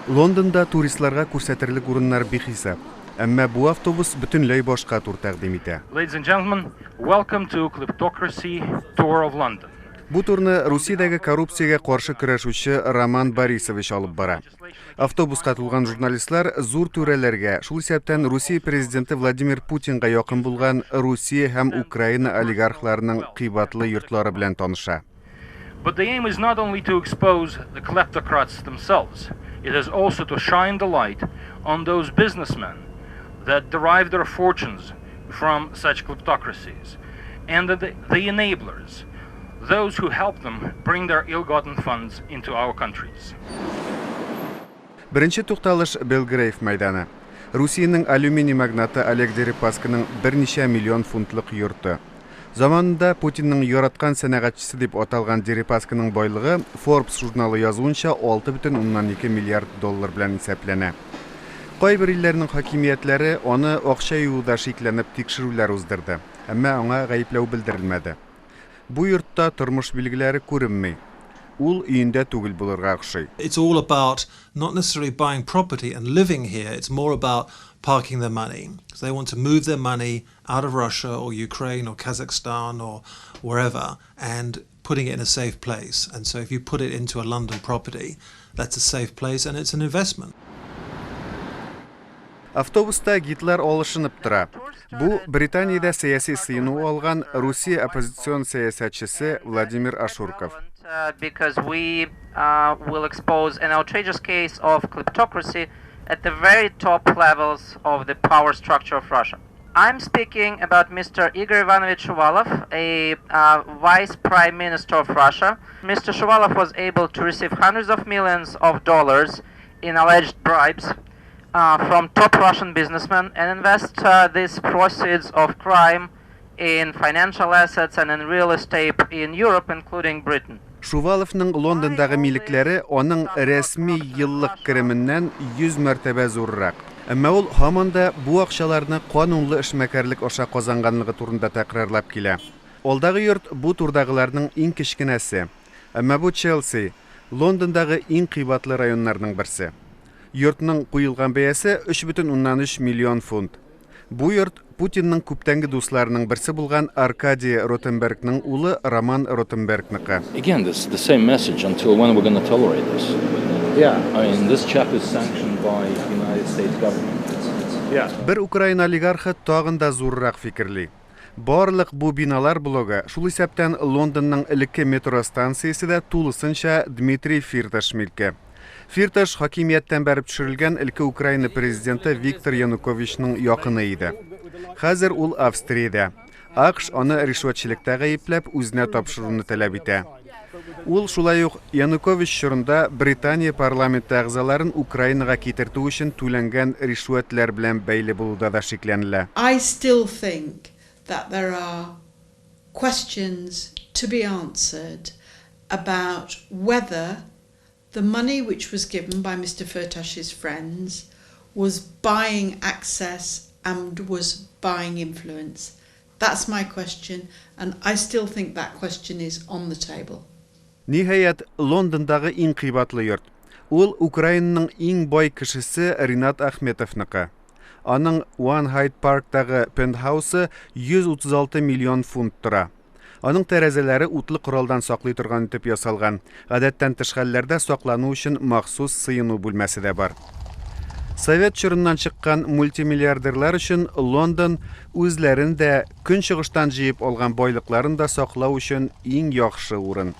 Лондонда туристларга күрсәтерлек урыннар бихисап. Әмма бу автобус бөтенләй башка тур тәкъдим итә. Ladies and gentlemen, welcome to Kleptocracy Tour of London. Бу турны Русиядәге коррупциягә каршы көрәшүче Роман Борисович алып бара. Автобуска тулган журналистлар зур түрәләргә, шул исәптән Русия президенты Владимир Путинга якын булган Русия һәм Украина олигархларының кыйбатлы йортлары белән таныша. But the aim is not only to expose the kleptocrats themselves, it is also to shine the light on those businessmen that derive their fortunes from such kleptocracies and the enablers, those who help them bring their ill-gotten funds into our countries. Беренче тукталыш Белгрейв мәйданы. Русиянең алюминий магнаты Олег Дерипасканың берничә миллион фунтлык йорты. Заманында Путинның яраткан сәнәгатьчесе дип аталган Дерипасканың байлыгы Forbes журналы язуынча 6,2 миллиард доллар белән исәпләнә. Кайбер илләрнең хакимиятләре аны акча юуда шикләнеп тикшерүләр уздырды, әмма аңа гаепләү белдерелмәде. Бу йортта тормыш билгеләре күренми. Ул өендә түгел булырга охшый. It's all about not necessarily buying property and living here, it's more about parking their money. So they want to move their money out of Russia or Ukraine or Kazakhstan or wherever and putting it in a safe place. And so if you put it into a London property, that's a safe place and it's an investment. Автобуста гидлар алышынып тора. Бу Британиядә сәяси сыену алган Русия оппозицион сәясәтчесе Владимир Ашурков. Because we will expose an outrageous case of kleptocracy at the very top levels of the power structure of Russia. I'm speaking about Mr. Igor Ivanovich Shuvalov, a vice prime minister of Russia. Mr. Shuvalov was able to receive hundreds of millions of dollars in alleged bribes from top Russian businessmen and invest these proceeds of crime in financial assets and in real estate in Europe, including Britain. Шуваловның Лондондагы милекләре аның рәсми еллык кеременнән 100 мәртәбә зуррак. Әмма ул һаман да бу акчаларны канунлы эшмәкәрлек аша казанганлыгы турында тәкрарлап килә. Алдагы йорт бу турдагыларның иң кечкенәсе. Әмма бу Челси, Лондондагы иң кыйбатлы районнарның берсе. Йортның куелган бәясе 3,3 миллион фунт. Бу йорт Путинның күптәнге дусларының берсе булган Аркадий Ротенбергның улы Роман Ротенбергныкы. Again, this the same message until when we're going to tolerate this. I mean, this chap is sanctioned by United States government. Бер Украина олигархы тагын да зуррак фикерли. Барлык бу биналар блогы, шул исәптән Лондонның элекке метро станциясе дә тулысынча Дмитрий Фирташ милке. Фирташ хакимияттән бәреп төшерелгән элекке Украина президенты Виктор Януковичның якыны иде. Хәзер ул Австриядә. АКШ аны ришвәтчелектә гаепләп үзенә тапшыруны таләп итә. Ул шулай ук Янукович чорында Британия парламенты әгъзаларын Украинага китертү өчен түләнгән ришвәтләр белән бәйле булуда да шикләнелә. I still think that there are questions to be answered about whether the money which was given by Mr. Firtash's friends was buying access and was buying influence. That's my question, and I still think that question is on the table. Ниһаять, Лондондагы иң кыйбатлы йорт. Ул Украинаның иң бай кешесе Ринат Ахметовныкы. Аның One Hyde Parktагы пентхаусы 136 миллион фунт тора. Аның тәрәзәләре утлы коралдан саклый торган итеп ясалган. Гадәттән тыш хәлләрдә саклану өчен махсус сыену бүлмәсе дә бар. Совет чорыннан чыккан мультимиллиардерлар өчен Лондон үзләрен дә, көнчыгыштан җыеп алган байлыкларын да саклау өчен иң яхшы урын.